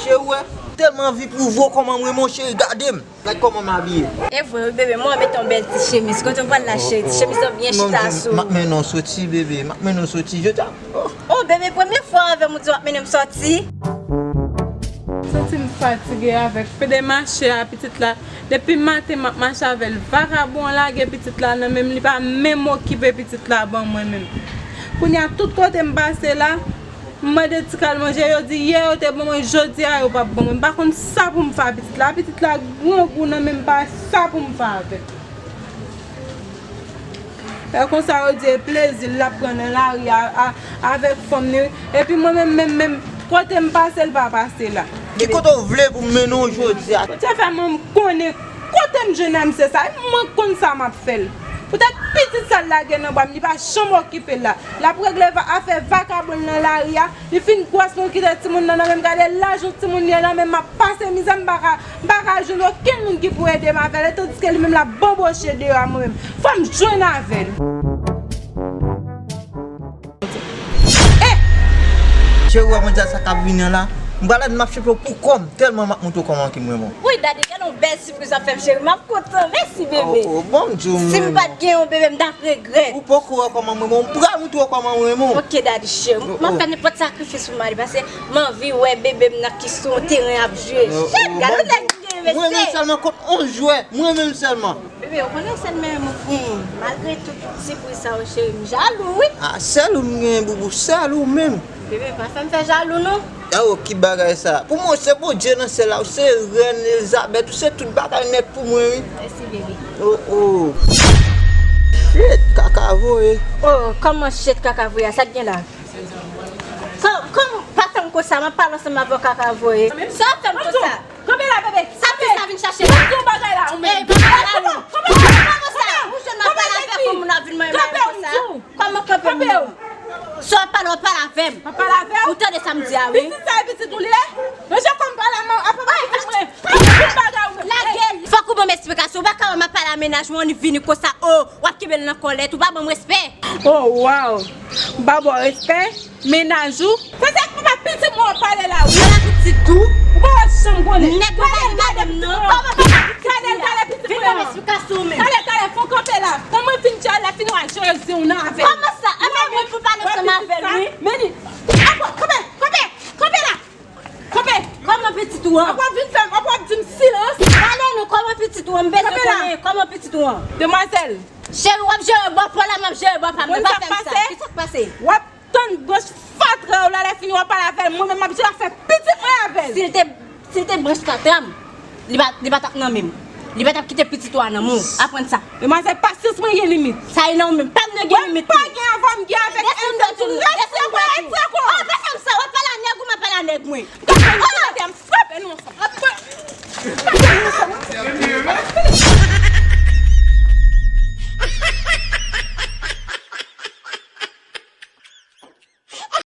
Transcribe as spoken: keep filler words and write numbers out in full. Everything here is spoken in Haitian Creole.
E ou wè, tèlman anvi pwouve w kòman m renmen w, cheri, gade m. Gad kòman m abiye. E vre wi, bebe, mwen mete yon bèl ti chemiz. Kote w pral la, cheri? Ti chemiz lan byen chita sou ou. M ap mennen w soti, bebe. M ap mennen w soti. Je t'aime. Oh. Oh, bebe, premye fwa avè m ou di w ap mennen m soti. Santi m fatige avèk fede mache a, pitit la. Depi maten m ap mache avè l. Vakabon an lage pitit la nan men m, li pa menm okipe pitit la ban mwen menm. Kounye a, tout kote m pase la, m mande ti kal manje, yo di yè yo te ban mwen, jodi a yo p ap ban mwen. M pa konn sa pou m fè a pitit la. Pitit la grangou nan men m, pa sa pou m fè avè l. E konsa yo di e plezi l ap pran nan lari a, a, avèk fanm li. Epi mwen menm, menm, menm, kote m pase, l pa pase la. Ki kote w vle pou m mennen w jodi a? Bondye fè mwen m konnen kote m jwenn a misye sa. E mwen k konn sa m ap fè l. Poutèt pitit sa l lage nan bra m, li pa janm okipe l la. L ap regle va, afè vakabon l nan lari a. Li fin gwòs pou l kite timoun nan nan men m. Gade laj yon timoun li ye nan men m, m ap pase mizè, m pa ka, m pa ka jwenn okenn moun ki pou ede m avè l, e tandiske li menm l ap banboche deyò a mwen menm. Fò m jwenn avè l. Eh! Cheri, w ap di sa k ap vini an la. M pral la, m ap chope w pou kò m, tèlman m ap montre w kòman ki m renmen w. Wi, daddy, gade yon bèl sipriz w ap fè m, cheri. M ap kontan. Mèsi, bebe. Oh, oh, bon, m di w, si m pa t gen yon bebe, m t ap regrèt. Ou poko wè kòman m renmen w. M pral montre w kòman m renmen w. Ok, daddy, cheri. M ap fè nenpòt sakrifis pou m ale, paske m anvi wè bebe m nan ki sou yon teren ap jwe. Oh, oh, gade yon nèg ki gen respè. Mwen menm sèlman kont yon jwè. Mwen menm sèlman. Bebe, ou konnen sèl menm ou pou mwen. Malgre tout sipriz sa yo, cheri, m jalou, wi. Ah, sèl ou m gen, boubou, sèl ou menm. Bebe, pa fè m fè jalou, non. Ah, oh, ki bagay sa? Pou mwen, se Bondye nan syèl la, ou se rèn Elizabèt, ou se tout bagay nèt pou mwen, wi. Mèsi, bebe. Oh, oh. Shit, kaka voye. Oh, kòman shit kaka voye a? Sa k gen la? Kòm, kòm, pa fè m konsa, m ap pale ansanm avè w kaka voye. Sa w ap fè m konsa? Kanpe la, bebe. Sa ki sa vin chache la? Mwen di w bagay la, ou menm. Ey, kanpe la, non. Kòman sa? Ou jwenn m ap pale avèk yon moun ap vin manyen m konsa? Kòman kanpe m non? Si w ap pale, w ap pale avè m. M ap pale avè w? Ou tande sa m di a, wi. Pitit sa e pitit ou li ye? Manje kòm pale a, apa pitit mwen. Lage l. Fòk ou ban m esplikasyon. Ou pa ka wè m ap pale a mennaj mwen, ou vini konsa, oh, w ap kenbe l nan kòlèt, ou pa ban m respè. Oh, wow. M pa ba w respè. Mennaj ou? Se sa k papa pitit mwen w ap pale la, wi. Papa pitit ou? Ou pa wè janm konnen. Nèg yo pa gen madanm, non. Kòman papa pitit ou? Gade, gade pitit mwen an. Vin ban m esplikasyon ou menm. Gade, gade, fò kanpe la. Kòman fin di a, lè fini w a jere zen w nan avè l. Kòman sa? E pa mwen pou pale ansanm avè l, wi. Men li. Apa, kanpe, kanpe, kanpe la. Kanpe. Kòman pitit ou an? Apa w vin fè m, apa w ap di m silans? Pale non, kòman pitit ou an? M bezwen konnen kòman pitit ou an. Demwazèl. Cheri, w ap jere bò pa w la, m ap jere bò pa m nan. Pa fè m sa. Ki sa k pase? W ap tann branch fatra w la, lè fini w ap pale avè l. Mwen menm, m ap jere afè pitit mwen avè l. Si l te, si l te branch fatra m, li pa, li pa t ap nan men m. Li pa t ap kite pitit ou a nan men w. Aprann sa. Demwazèl, pasyans mwen gen limit. Sa e nan ou menm. Pa m nan gen limit. Mwen pa gen avè w, m gen avèk M W. Desann nan, desann nan. Retire kò w. Oh, pa fè m sa. W ap pale a nèg ou m ap pale a nèg mwen. Gade, gade, m frape nou ansanm. M frape nou ansanm.